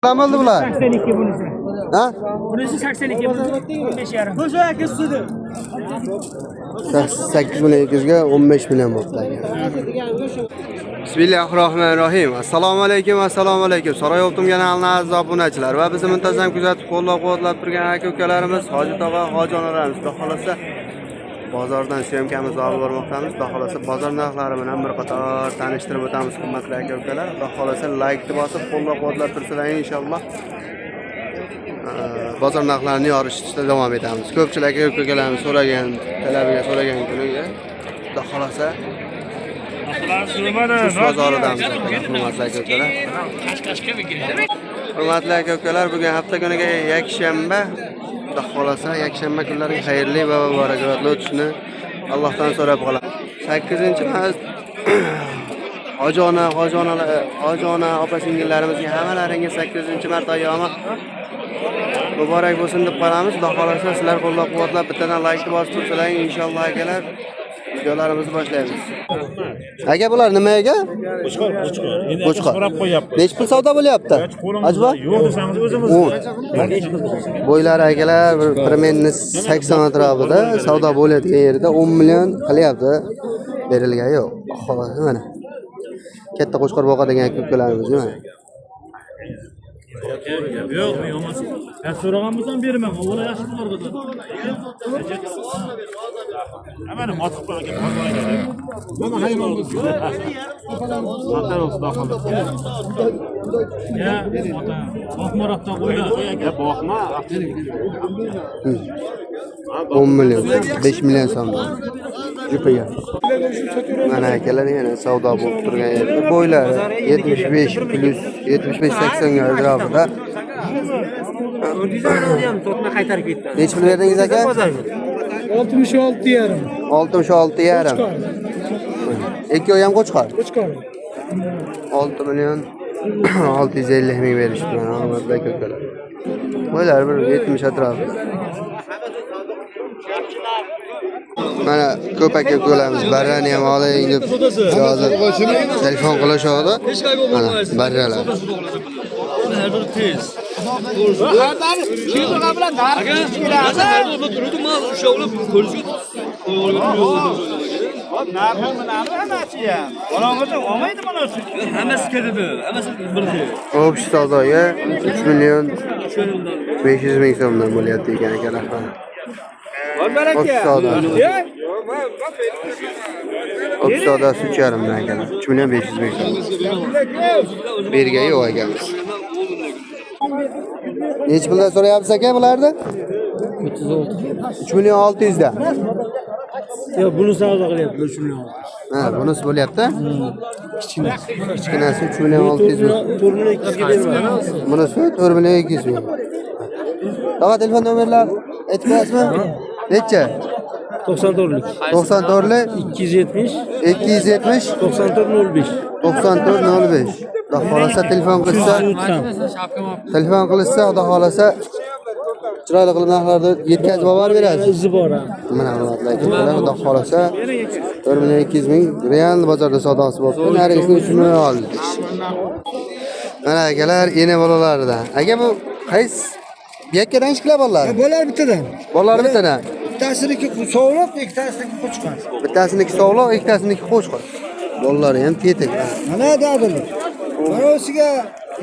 Nima bo'ldi bular? 82 bunisi. Ha? Bunisi 82, bunisi 15,5. 8 million 200 ga 15 million bo'libdi aka. Bismillahirrohmanirrohim. Assalomu alaykum, assalomu alaykum. Saroy Optim kanalining aziz obunachilar va bizni muntazam kuzatib qo'llab-quvvatlab turgan aka ukalarimiz, hoji tog'a, hoji onalarimiz, xudo xolasa bozordan syomkamizni olib bormoqdamiz. Xudo xolasa bozor narxlari bilan bir qator tanishtirib o'tamiz, hurmatli aka ukalar. Xudo xolasa laykni bosib qo'llab-quvvatlab tursalar inshaalloh bozor narxlarini yorishishda davom etamiz. Ko'pchilik aka ukalarimiz so'ragan, talabiga so'ragan kuniga xudo xolasa Chust bozoridamiz, hurmatli aka ukalar. Hurmatli aka ukalar, bugun hafta kuniga yakshanba. Xudo xolasa yakshanba kunlari xayrli va barakotli o'tishini Allohdan so'rab qolamiz. 8-mart hoji ona, hoji onalar, hoji ona opa singillarimizga hammalaringga 8-mart ayyomi muborak bo'lsin deb qolamiz. Xudo xolasa sizlar qo'llab-quvvatlab bittadan laykni bosib tursalaring inshaalloh akalar videolarimizni boshlaymiz. Aka bular nima aka? Qo'chqor, qo'chqor. Endi aka Qo'chqor. so'rab qo'yapmiz. Nechi pul savdo bo'lyapti? Ajba? Yo'q desangiz o'zimiz. 10. Bo'ylari akalar bir примерно 80 atrofida savdo bo'ladigan yerida 10 million qilyapti. Berilgan yo'q. Xolos mana. Katta qo'chqor boqadigan aka ukalarimiz mana. Yo'q, men yomon. Ya so'ragan bo'lsam berman. Avvalo yaxshi bo'lar edi. Mana motiq qo'y aka, bozor aka. Mana hayvon bo'lsin. Sotar olsun, xudo xohlasa. Ya, ota, boqmaroqda qo'ylar. Ya boqma. 10 million, 5 million so'm. Jupiga. Mana akalar yana savdo bo'lib turgan yerda bo'ylari 75 plus 75-80 ga atrofida. To'rtni qaytarib ketdi. Nechi pul berdingiz aka? 66,5. 66,5. Ikkovi ham qo'chqor. Qo'chqor. 6 million 650 ming berishdi mana hurmatli aka ukalar. Bo'ylari bir 70 atrofida. Mana ko'p aka ukalarimiz barrani ham oling deb hozir telefon qilishadi. Mana barralar. Hammasi ketadi. Hammasi bir xil. Общий savdoga 3 million 500 ming so'mdan bo'lyapti ekan akalar. Общий savdo. Общий savdosi 3,5 ming akalar. 3 million 500 ming so'm. Bergan yo'q akamiz. Nechi puldan so'rayapsiz aka bularni? 3 million 600 dan. Yo'q, buni savdo qilyapti 3 million. Ha, bunisi bo'lyapti. Kichkinasi 3 million 600 ming. 4 million 200 ga berman. Bunisi 4 million 200 ming. Tog'a telefon nomerlar aytib berasizmi? Necha? 94lik. 94 270 270 94 05. 94 05. Xudo xolasa telefon qilsa, telefon qilishsa, Xudo xolasa chiroyli qilib narxlarni yetkazib olib berasiz. Izi bor. Ha. Mana hurmatli akalar, Xudo xolasa 4 million 200 ming real bozorda savdosi bo'libdi. Narigisini 3 million oldik. Mana akalar ena bolalaridan. Aka bu qaysi bu yerdan chiqlar bolalar? Bo'lar bittadan. Bolalar bittadan. Bittasiniki sovliq, ikkitasiniki qo'chqor. Bittasiniki sog'liq, ikkitasiniki qo'chqor. Bolalari ham tetik. Mana dadili. Bunisiga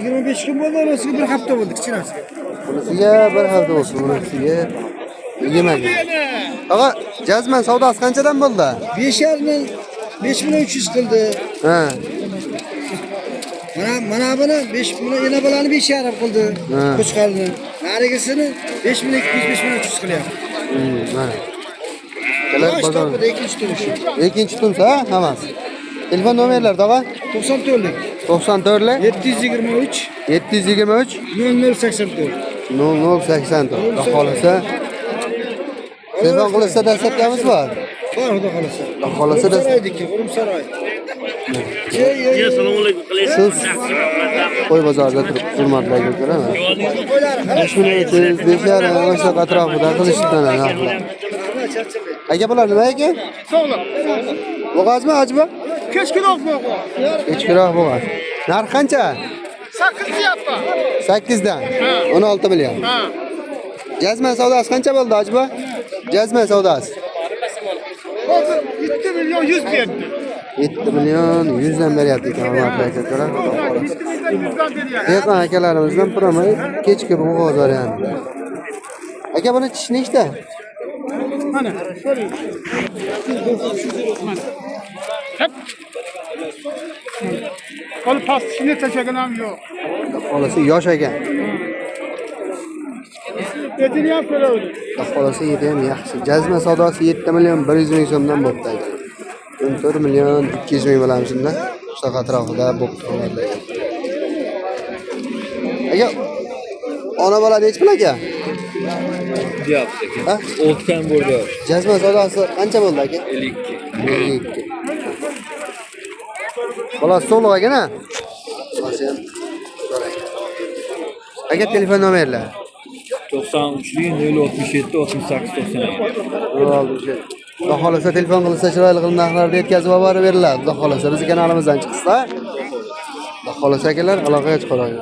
25 kun bo'ldi, bunisiga bir hafta bo'ldi kichkinasiga. Bunisiga bir hafta bo'lsin, bunisiga 20 kun. Tog'a, jazman savdosi qanchadan bo'ldi? 5,5 ming, 5 million 300 qildi. Ha, Mana buni 5 buni ena bolani 5,5 qildi. Ha. Qo'chqorni. Narigisini 5 million 200, 5 million 300 qilyapti. Mana. Akalar Yosh bozor. topida ikkinchi turishi. Ikkinchi tunsa, ha, hammasi. Telefon nomerlari tog'a? 94lik 94 723 723 0084. 0084. Xudo xolasa telefon qilishsa dastlabkamiz bor. Bor xudo xolasa. Xudo xolasa Qurumsaroydiki, Qurumsaroy. Assalomu alaykum. Siz qo'y bozorida turib hurmatli aka ukalar. 5 million 300, 5,5 mana shunaqa atrofida qilishibdi mana narxlar. Aka bular nima ekan? Sog'liq. Bo'g'azmi, ajba? Kechkiroq bo'g'oz. Kechkiroq bo'g'az. Narx qancha? 8 deyapman. 8 dan. 16 million. Ha. Jazman savdosi qancha bo'ldi, hoji buva? Jazman savdosi. Hozir 7 million 100 berdi. 7 million 100 dan beryapti ekan, hurmatli aka ukalar. Xudo xohlasa. 7 million 100 dan beryapti. Dehqon akalarimizdan прямой kechki bo'g'oz varianti. Aka, buni tishi nechta? Mana, ko'ring. Mana. Hep. Qo'l past tishini tashlagan ham yo'q. Xudo xohlasa, yosh ekan. Etini ham ko'raverdi. Xudo xohlasa, eti ham yaxshi. Jazma savdosi 7 million 100 ming so'mdan bo'pti aka. 14 million 200 ming bo'lamiz shunda. Shunaqa atrofida bo'pti, hurmatli aka. Aka, ona bola nechi pul, aka? Deyapti aka. Ha? 6 kam bo'ldi. Jazma savdosi qancha bo'ldi, aka? 52. 52. Bolasi to'liq ekan, ha? Bolasi ham zo'r ekan. Aka, telefon nomerlar. 93 067 68 97. Xudo xohlasa, telefon qilsa, chiroyli qilib narxlarni yetkazib olib borib beriladi. Xudo xohlasa, bizni kanalimizdan chiqsa. Xudo xohlasa, akalar, aloqaga chiqaradi.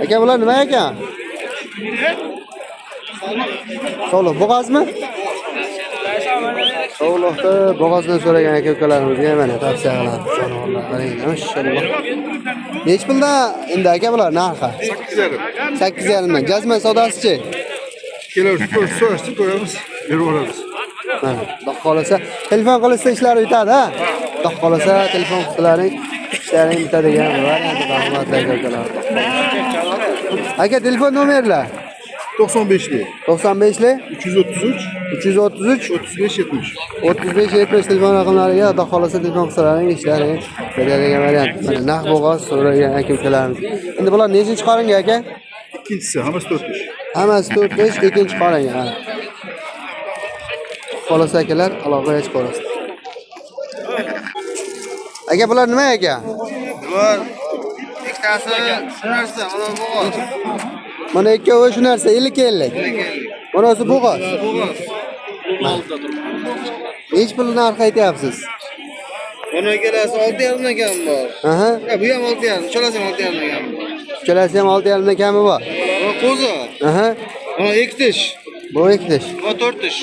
Aka, bular nima ekan? Sovliq bo'g'ozmi? Sovliqni bo'g'ozdan so'ragan aka ukalarimizga mana tavsiya qilamiz. Jonivorlar qarang, mashalloh. Nechi puldan endi, aka, bular narxi? 8,5. 8,5 dan. Jazman savdosichi? Kelar, so'rashib ko'ramiz, berib yuboramiz. Mana, xudo xohlasa, telefon qilishsa ishlari bitadi, ha? Xudo xohlasa, telefon qilsalaring ishlaring bitadigan variant, rahmat, aka ukalar. Aka, telefon nomerlar. 95lik 95lik 333 333 35 70. 35 70 telefon raqamlariga xudo xohlasa telefon qilsalaring ishlaring bitadigan variant. Mana, naq bo'g'oz so'ragan aka ukalarimiz. Endi bular nechinchi qoringa, aka? Ikkinchisi, hammasi 4 tish. Hammasi 4 tish, ikkinchi qoringa. Ha. Xohlasa, akalar, aloqaga chiqaverasiz. Aka, bular nima aka? Bular ikkitasi shu narsa, mana bo'g'oz. Mana ikkovi shu narsa, 50 50. Bunisi bo'g'oz. Bo'g'oz. Nechi pul narx aytyapsiz? Buni ikkalasi 6,5 dan kam bor. Aha. Ha, bu ham 6,5, uchalasi ham 6,5 dan kam bor. Uchalasi ham 6,5 dan kami bor. Bu qo'zi. Aha. Mana ikki tish, Bu ikki tish. bu to'rt tish.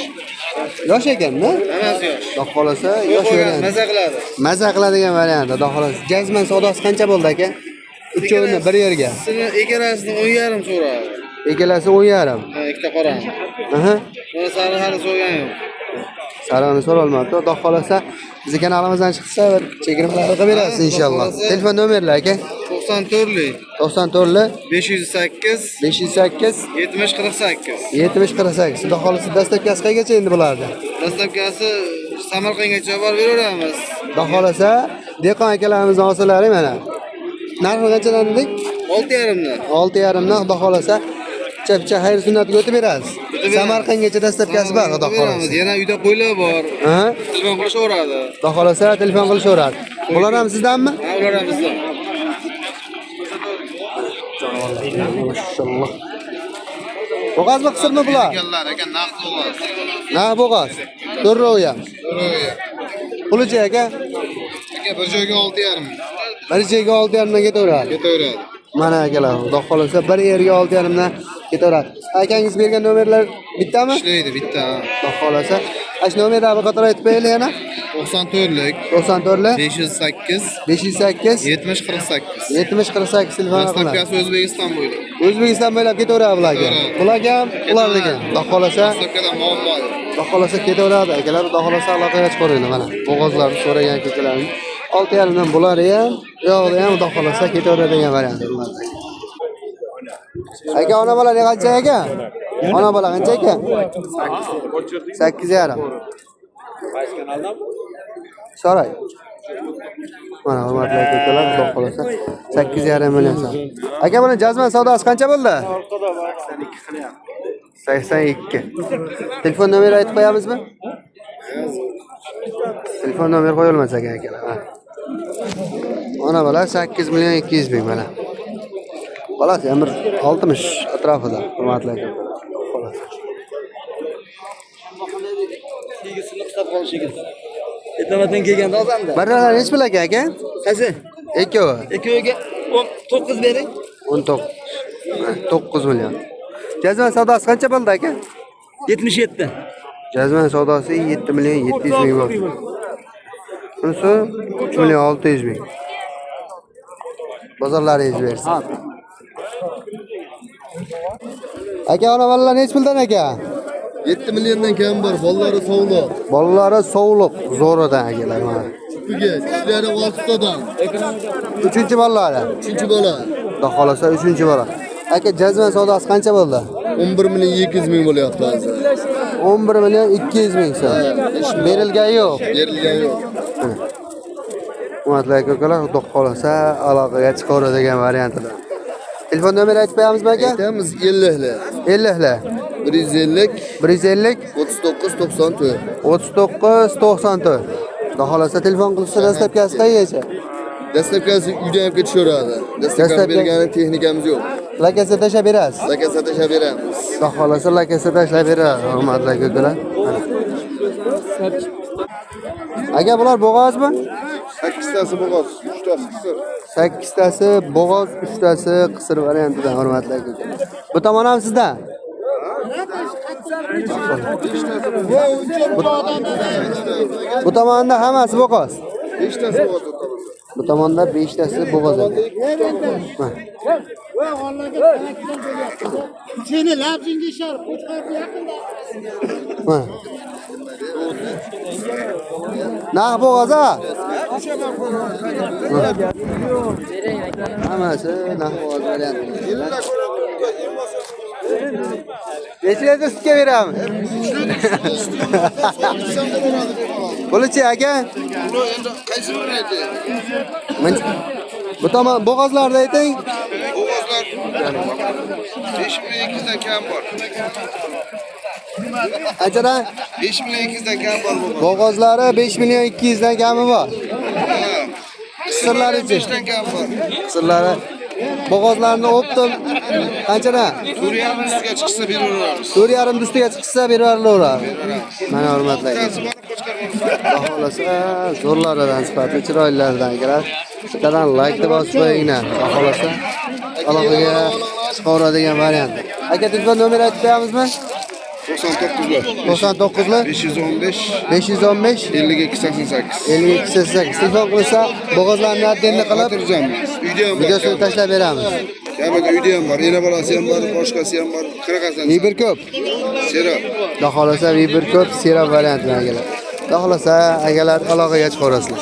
Yosh ekanda? Hammasi yosh. Xudo xohlasa, yosh Qo'ygan variant. maza qiladi. Maza qiladigan variant, xudo xohlasa. Jazman savdosi qancha bo'ldi, aka? Uchovini bir yerga. Sini ikkalasini 10,5 so'radi. Ikkalasi 10,5. Ha, ikkita qorani. Aha. Buni sari hali so'rgan yo'q. Sarig'ini so'ralmabdi. Xudo xohlasa, bizni kanalimizdan chiqsa bir chegirmalar qilib berasiz inshaalloh. Xudo xohlasa. Telefon nomerlar, aka? 94lik 94 508 508 70 48. 70 48. Xudo xohlasa, доставка si qaygacha endi bularni? Доставка si Samarqandgacha borib beraveramiz. Xudo xohlasa, dehqon akalarimizning olsalari mana. Narxi qanchadan dedik? 6,5 dan. 6,5 dan, xudo xohlasa, picha picha xayr sunnatga o'tib berasiz. O'tib beramiz. Samarqandgacha доставка si bor, xudo Beramiz. xohlasa. Yana uyda qo'ylar bor. Aha. Telefon qilishaveradi. Xudo xohlasa, telefon qilishaveradi. Bular ham sizdanmi? Ha, ular ham bizdan. Mashalloh. Bo'g'ozmi, qisirmi bular? Ekanlar aka, naqd bo'g'oz. Na bo'g'oz. To'rrovi ham. Pulichi, aka? Aka, bir joyga 6,5 Bir joyga 6,5 dan ketaveradi. ketaveradi. Mana, akalar, xudo xohlasa, bir yerga 6,5 dan ketaveradi. Akangiz bergan nomerlar bittami? Ishlaydi bitta. Xudo xohlasa. Ana shu nomerni bir qator aytib qo'yaylik yana. 94lik 94 508 508 70 48. 70 48 telefon raqamlari. Доставка si O'zbekiston bo'ylab. O'zbekiston bo'ylab ketaveradi bularga. Ketaveradi. Bularga ham, ularniki ham. Xudo xohlasa, Доставка da muammo yo'q. Xudo xohlasa ketaveradi akalar, xudo xohlasa aloqaga chiqaveringlar mana. Bo'g'ozlarni so'ragan ko'chalarni 6,5 dan bulari ham, yo'g'ida ham xudo xohlasa ketaveradigan variant. Aka, ona bola qancha, aka? Ona bola qancha, aka? 8,5. So'ray. Mana, hurmatli aka ukalar, xudo xohlasa 8,5 million so'm. Aka, buni jazman savdosi qancha bo'ldi? 82. Telefon nomeri aytib qo'yamizmi? Telefon nomer qo'yilmas ekan, akalar. Ha. Ona bola 8 million 200 ming mana. Bolasi ham bir 60 atrofida, hurmatli aka. Xolos. Tegisini hisob qolish ekan. Ertaman kelganda ozamda. Barralar nechi pul aka aka? Qaysi? Ikkovi. Ikkoviga 19 bering. 19. 9 million. Jazman savdosi qancha bo'ldi aka? 77. Jazman savdosi 7 million 700 ming bo'ldi. Bunisi 3 million 600 ming. Bozorlaringiz bersin. Aka, ona bolalar nechi puldan aka? 7 milliondan kam bor, bolalari sovliq. Bolalari sovliq, zo'ridan akalar mana. Tüpüge, tishlari 6tadan. 3-chi bolalari. 3-chi bola. Xudo xolasa 3-chi bola. Aka, jazman savdosi qancha bo'ldi? 11 million 200 ming bo'lyapti hozir. 11 million 200 ming so'm. Berilgani yo'q. Berilgani yo'q. Hurmatli aka-ukalar, Xudo xolasa aloqaga chiqaveradigan variantida. Telefon nomeri aytib qo'yamizmi aka? Aytamiz 50li. 50li. 150 150 39 94. 39 94. Xudo xolasa telefon qilsa dastlabkasi qayergacha? Dastlabkasi uydan olib ketishaveradi. Dastlabki bergani texnikamiz yo'q. Lakasa tashlab berasiz. Lakasa tashlab beramiz. Xudo xolasa lakasa tashlab beradi, hurmatli aka-ukalar. Aka, bular bo'g'ozmi? 8tasi bo'g'oz, 3tasi qisir. 8tasi bo'g'oz, 3tasi qisir variantidan, hurmatli aka-ukalar. Bu tomon ham sizdan? Bu tomonda hammasi bo'g'oz. 5tasi bo'g'oz bu tomonda. Bu tomonda 5tasi bo'g'oz aka. Seni labzingga ishor, qo'chqorni yaqinda. Narx bo'g'oz ha? Hammasi narx bo'g'oz varianti. Necha litr sutga beramiz? Buni-chi aka? Buni endi qaysi birini aytay? Bu tomon bo'g'ozlarda ayting. Bo'g'ozlar 5 million 200 dan kam bor. Qanchadan? 5 million 200 dan kam bor bo'g'oz. Bo'g'ozlari 5 million 200 dan kami bor. Qisirlari-chi? 5 dan kam bor. Qisirlari bo'g'ozlarni o'ptim. Qanchadan? 4.5 ustiga chiqsa beraveramiz. 4.5 ustiga chiqsa beraveradi. Mana hurmatli. Xudo xolasa zo'rlaridan, sifatli chiroylilaridan kelar. Bittadan like bosib qo'yinglar. Xudo xolasa aloqaga chiqaveradigan variant. Aka, telefon nomeri aytib qo'yamizmi? 99li. 99li 515 515 52 88. 52 88. Telefon qilsa bo'g'ozlarni addenni qilib Xotirjam. Uyda ham bor. videosini tashlab beramiz. Kamida uyda ham bor, ena bolasi ham bor, boshqasi ham bor. Qanaqasidan? Vibr ko'p. Sera. Xudo xolasa vibr ko'p, sera variantlar akalar. Xudo xolasa akalar aloqaga chiqaverasizlar.